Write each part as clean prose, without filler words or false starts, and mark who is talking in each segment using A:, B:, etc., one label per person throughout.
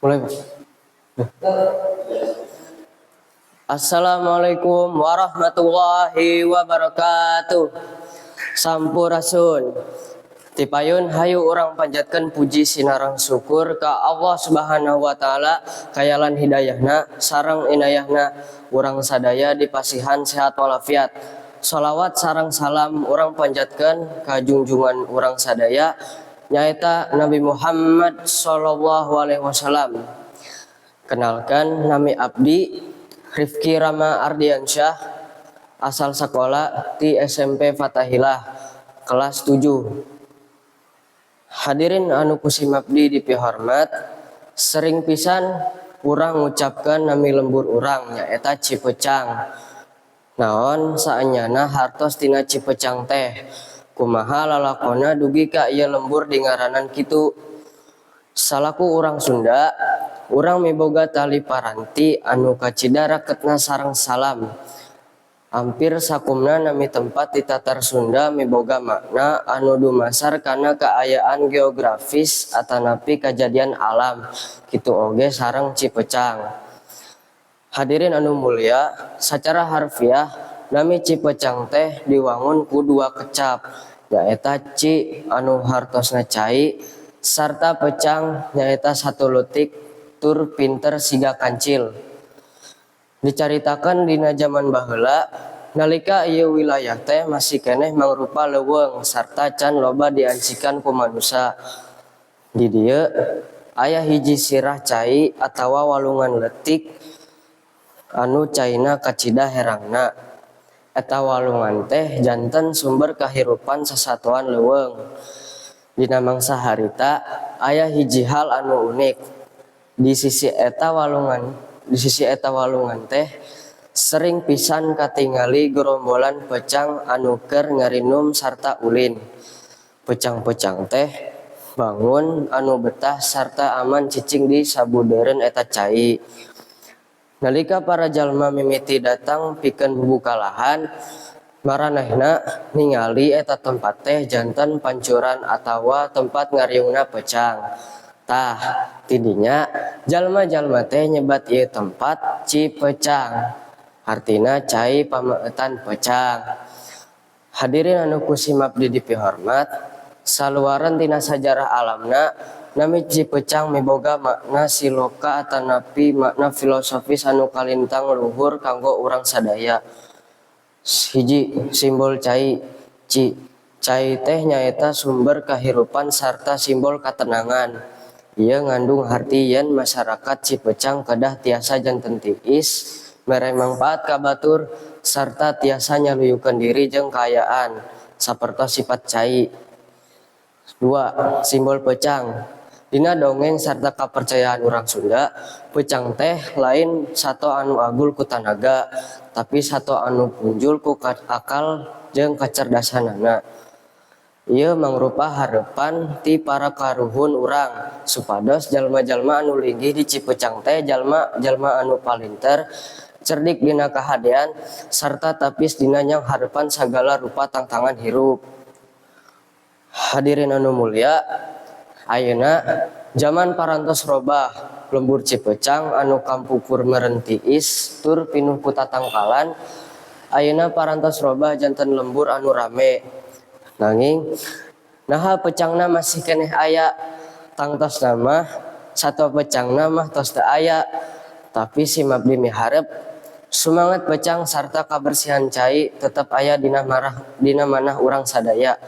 A: Mulai, Pak. Assalamualaikum warahmatullahi wabarakatuh. Sampurasun. Tipayun hayu urang panjatkeun puji sinareng syukur ka Allah Subhanahu wa taala, kayalan hidayahna sareng inayahna urang sadaya dipasihan sehat walafiat. Sholawat sareng salam urang panjatkeun ka junjungan urang sadaya, nyaeta Nabi Muhammad sallallahu alaihi wasallam. Kenalkan, nami abdi Rifki Rama Ardiansyah, asal sekolah di SMP Fatahillah kelas 7. Hadirin anu ku sim abdi dipihormat, sering pisan urang ngucapkeun nami lembur urang, nyaeta Cipeucang. Naon saenyana hartos tina Cipeucang teh? Kumaha lalakonna dugi ka ieu lembur dingaranan kitu? Salaku urang Sunda, urang miboga tali paranti anu kacida raketna sareng salam. Ampir sakumna nami tempat di tatar Sunda miboga makna anu dumasar kana kaayaan geografis atanapi kajadian alam, kitu oge sareng Cipeucang. Hadirin anu mulya, sacara harfiah nami Cipeucang teh diwangun ku dua kecap, nyaeta ci anu hartosna cai sarta peucang, nyaeta sato leutik tur pinter siga kancil. Dicaritakeun dina jaman baheula, nalika ieu wilayah teh masih keneh mangrupa leuweung sarta can loba diancikan ku manusa. Di dieu aya hiji sirah cai atawa walungan leutik anu caina kacida herangna. Eta walungan teh janten sumber kahirupan sasatoan leuweung. Dina mangsa harita aya hiji hal anu unik. Di sisi eta walungan teh sering pisan katingali gerombolan peucang anu keur ngarinum sarta ulin. Peucang-peucang teh bangun anu betah sarta aman cicing di sabudeureun eta cai. Nalika para jalma mimiti datang pikeun bubuka lahan, maranehna ningali eta tempat teh janten pancuran atawa tempat ngariungna peucang. Tah, ti dinya jalma-jalma teh nyebat ieu tempat Cipeucang, hartina cai pameetan peucang. Hadirin anu ku sim abdi dipihormat, saluareun tina sajarah alamna, nami Cipeucang miboga makna siloka atanapi makna filosofis anu kalintang luhur kanggo urang sadaya. 1, simbol cai. Ci. Cai teh nyaeta sumber kahirupan sarta simbol katenangan. Ieu ngandung harti yen masyarakat Cipeucang kedah tiasa janten tiis, mere mangpaat ka batur, sarta tiasa nyaluyukeun diri jeung kaayaan, sapertos sipat cai. 2, simbol peucang. Dina dongeng sarta kapercayaan urang Sunda, peucang teh lain sato anu agul ku tanaga, tapi sato anu punjul ku akal jeung kacerdasanana. Ieu mangrupa harepan ti para karuhun urang supados jalma-jalma anu linggih di Cipeucang teh jalma-jalma anu palinter, cerdik dina kahadean, sarta tapis dina nyanghareupan sagala rupa tangtangan hirup. Hadirin anu mulya, ayeuna jaman parantos robah. Lembur Cipeucang anu kapungkur meureun tiis tur pinuh ku tatangkalan, ayeuna parantos robah janten lembur anu rame. Nanging naha peucangna masih keneh aya? Tangtosna mah sato peucangna mah tos teu aya, tapi sim abdi miharep sumangat peucang sarta kabersihan cai tetep aya dina manah urang sadaya.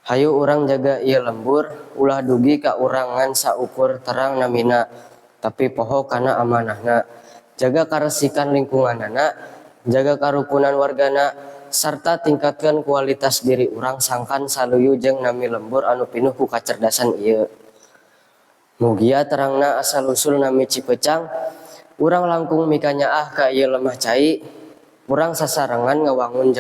A: Hayu urang jaga ieu lembur, ulah dugi ka urang ngan saukur terang namina, tapi poho kana amanahna. Jaga karesikan lingkunganana, jaga karukunan wargana, sarta tingkatkeun kualitas diri urang sangkan saluyu jeung nami lembur anu pinuh ku kacerdasan ieu. Mugia terangna asal usul nami Cipeucang. Urang langkung mikanyaah ka ieu lemah cai, urang sasarengan ngawangun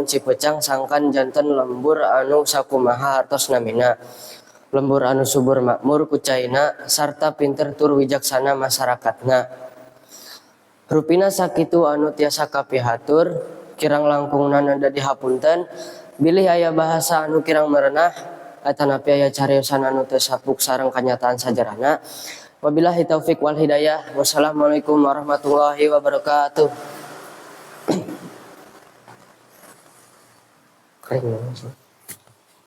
A: Cipeucang sangkan janten lembur anu sakumaha hartos namina. Lembur anu subur makmur ku caina sarta pinter tur wijaksana masyarakatna. Rupina sakitu anu tiasa kapihatur, kirang langkungna nada dihapunten bilih aya bahasa anu kirang merenah. Atanapi aya cariosan anu teu sapuk sareng kanyataan sajarahna. Wabillahi taufik wal hidayah. Wassalamualaikum warahmatullahi wabarakatuh. Kering.